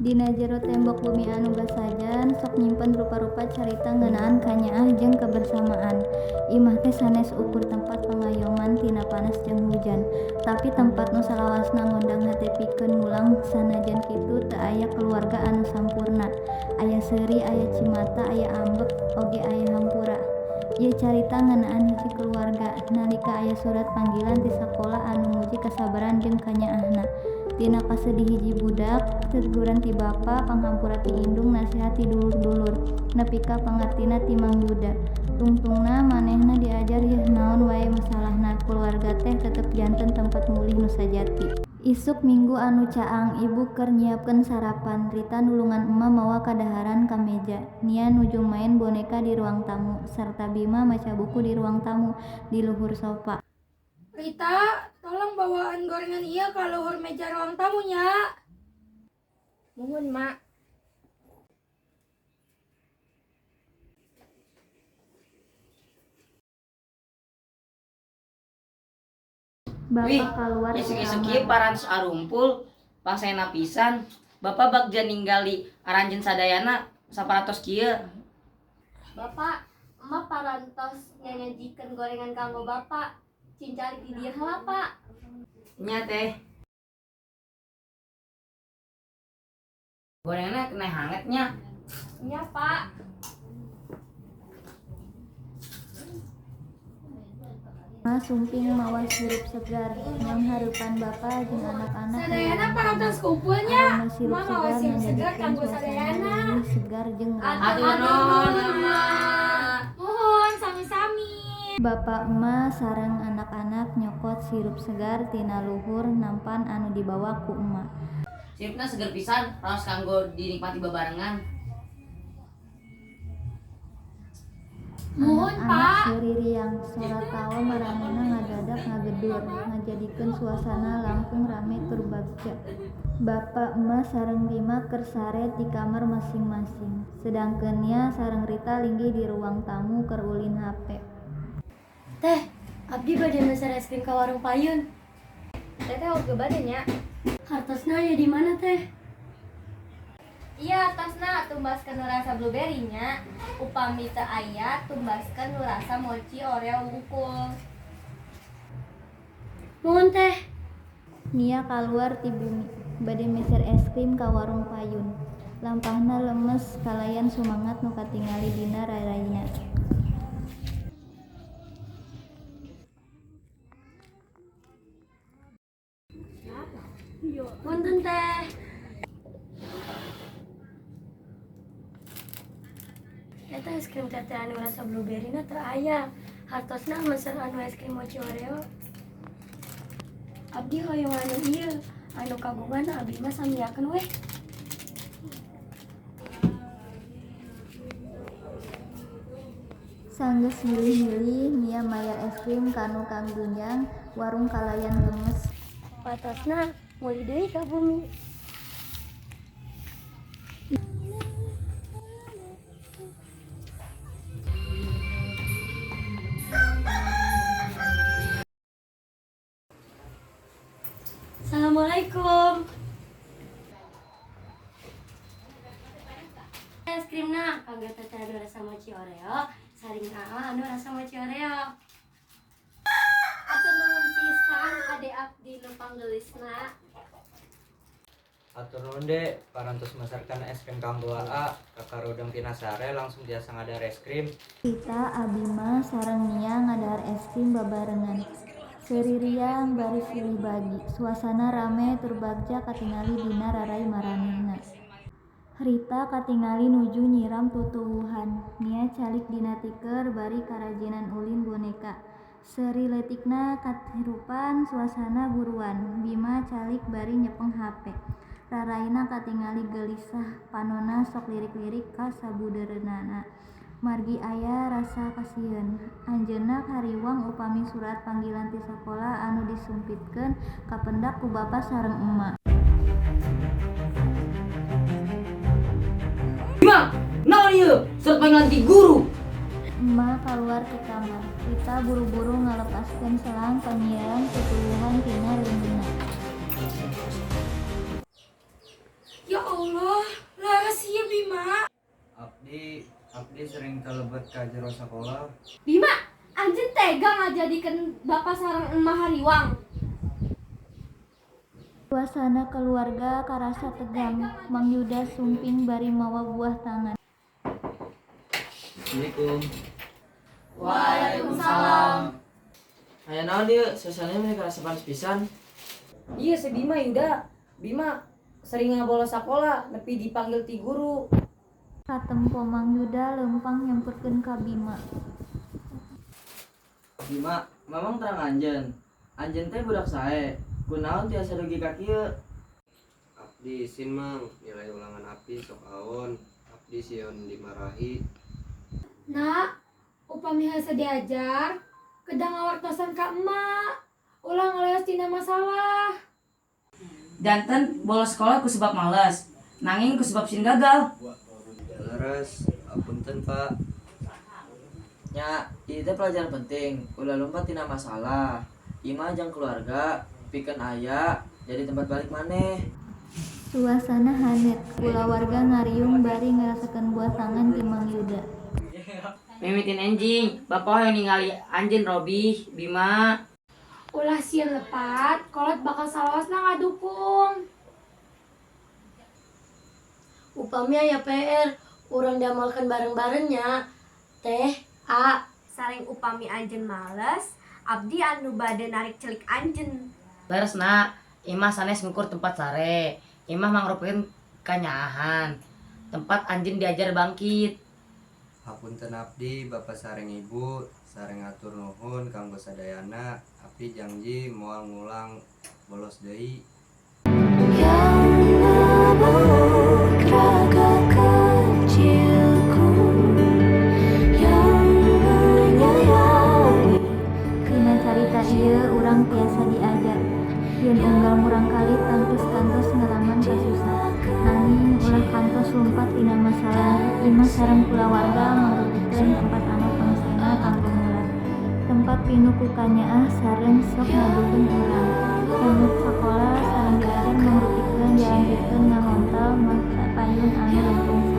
Dina jero tembok bumi anu basajan sok nyimpen rupa-rupa carita ngeunaan kanyaah jeung kebersamaan. Imah teh sanes ukur tempat pangayoman tina panas jeung hujan, tapi tempat nu salawasna ngondang hate pikeun mulang. Sanajan kitu, teu aya kaluarga anu sampurna. Aya seuri, aya cimata, aya ambek, oge aya hampura. Ieu carita ngeunaan hiji kaluarga, nalika aya surat panggilan ti sakola anu nguji kasabaran jeung kanyaahna. Tina kasedih hiji budak, teguran ti bapa, panghampura ti indung, nasehat ti dulur-dulur, nepi ka pangartina ti Mang Yuda. Tungtungna manehna diajar yeuh naon wae masalahna, kulawarga teh tetep janten tempat mulih nu sajati. Isuk Minggu anu caang, ibu keur nyiapkeun sarapan. Rita nulungan ema mawa kadaharan ka meja. Nia nuju maen boneka di ruang tamu, sarta Bima maca buku di ruang tamu, di luhur sopa. Rita, tolong bawaan gorengan ieu ka luhur meja ruang tamu nya. Muhun, Mak. Bapa Wih, kaluar ti isuk-isuk kamar. Ieu parantos arumpul, pangsaena pisan. Bapak bagja ninggali aranjeun sadayana saparatos kieu. Bapak, emak parantos nyanyajikeun gorengan kanggo Bapak. Cing calik di dieu heula, Pak. Nya, Teh. Gorenganna keneh hangat nya. Nya, Pak. Ema sumping mawa sirup segar, manghareupan bapa jeung anak-anak di Sadayana ruang tamu. parantos kumpul nya. Aroma sirup Emak mawa segar sirup segar ngajadikeun kanggo suasana sadayana. leuwih segar jeung rame. Hatur nuhun, Emak. Muhun, sami-sami. Bapa, ema sareng anak-anak nyokot sirup segar tina luhur nampan anu dibawa ku ema. Sirupna seger pisan, raos kanggo dinikmati babarengan. Muhun, Anak-anak Pak. seuri riang, sora tawa maranehna ngadadak ngagedur, ngajadikeun suasana langkung rame tur bagja. Bapa, ema sareng Bima keur sare di kamar masing-masing, sedangkeun Nia sareng Rita linggih di ruang tamu keur ulin hape. Teh, abdi bade meser es krim ka warung payun. Teteh oge bade nya. Hartosna aya di mana, Teh? Iya, tasna tumbaskeun nu rasa blueberry nya. Upami teu aya, tumbaskeun nu rasa mochi Oreo wungkul. Muhun, Teh. Nia kaluar ti bumi, bade meser es krim ka warung payun. Lampahna lemes kalayan sumangat nu katingali dina raraina. Punten, Teh. Eta es krim teteh anu rasa blueberry na teu aya. Hartosna meser anu es krim mochi Oreo. Abdi hoyong anu ieu, anu kagungan abi mah samiakeun weh. Sanggeus milih-milih, Nia mayar es krim ka nu kagungan warung kalayan lemes. Patosna mulih deui ka bumi. Assalamualaikum. Es krimna kanggo teteh anu rasa mochi Oreo, saring aa anu rasa mochi Oreo. Hatur nuhun pisan ade abdi nu panggelisna. Hatur nuhun, Dek, parantos meserkeun es krim kanggo Aa. Kakarudeng tina sare langsung tiasa ngadahar es krim. Rita, Abima, sareng Nia ngadahar es krim babarengan. Seuri riang bari silih bagi. Suasana rame tur bagja katingali dina rarai maranehna. Rita katingali nuju nyiram tutuwuhan. Nia calik dina tiker bari karajinan ulin boneka. Seuri leutikna kahirupan suasana buruan. Bima calik bari nyepeng hape. Raraina katingali gelisah, panonna sok lirik-lirik ka sabudeureunana. Margi aya rasa kasieun. Anjeunna hariwang upami surat panggilan ti sakola anu disumpitkeun kapendak ku bapa sareng ema. Bima, naon ieu? Surat panggilan ti guru. Ema kaluar ti kamar. Rita buru-buru ngalepaskeun selang panyiram tutuwuhan tina reundeuna. Ya Allah, leres ieu Bima. Abdi sering kalebet ka jero sakola. Bima, anjeun tega ngajadikeun bapak sareng emak hariwang. Suasana keluarga karasa tegang. Mang Yuda sumping bari mawa buah tangan. Assalamualaikum. Waalaikumsalam. Aya naon dieu? Suasananya meni karasa panas pisan. Iya si Bima Yuda. Bima sering ngabolos sekolah nepi dipanggil ti guru. Katempo Mang Yuda leumpang nyamperkeun ka Bima. Bima, mamang terang anjeun. Anjeun teh budak sae. Kunaon tiasa dugi ka kieu? Abdi isin, Mang, nilai ulangan abdi sok awon. Abdi sieun dimarahi. Nak, upami hese diajar, kedah ngawartosan ka emak. Ulah ngaleos tina masalah. Janten bolos sekolah ku sebab males. Nanging ku sebab sieun gagal. Leres, apunten, Pak. Nya, ieu teh pelajaran penting. Ulah lompat tina masalah. Imah jang keluarga, pikeun aya jadi tempat balik maneh. Suasana haneut. Kulawarga ngariung bari ngarasakeun buah tangan ti Mang Yuda. Mimitin enjing, bapak hoyong ningali anjeun robih, Bima. Ulah sieun lepat, kolot bakal salawasna ngadukung. Upami aya PR, urang diamalkan bareng-barengnya. Teh, A. Sareng upami anjeun males, abdi anu bade narik celik anjeun. Leres nak, imah sanes ngukur tempat sare. Imah mangrupikeun kanyaahan. Tempat anjeun diajar bangkit. Hapunten abdi, Bapak sareng Ibu, sareng atur nuhun kanggo sadayana. Abdi janji moal ngulang bolos deui. Yang mabuk raga kecilku, yang menyayangi. Dina carita ieu urang tiasa diajar yen unggal murangkalih tangtos kantos ngalaman kasusah, nanging ulah kantos lumpat tina masalah. Imah sareng kulawarga mangrupikeun tempat anu pangsaena kanggo mulad, tempat pinuh ku kanyaah sareng sok ngadukung urang. Emut sakola sareng diajar mangrupikeun jalan pikeun ngahontal masa payun anu lempung.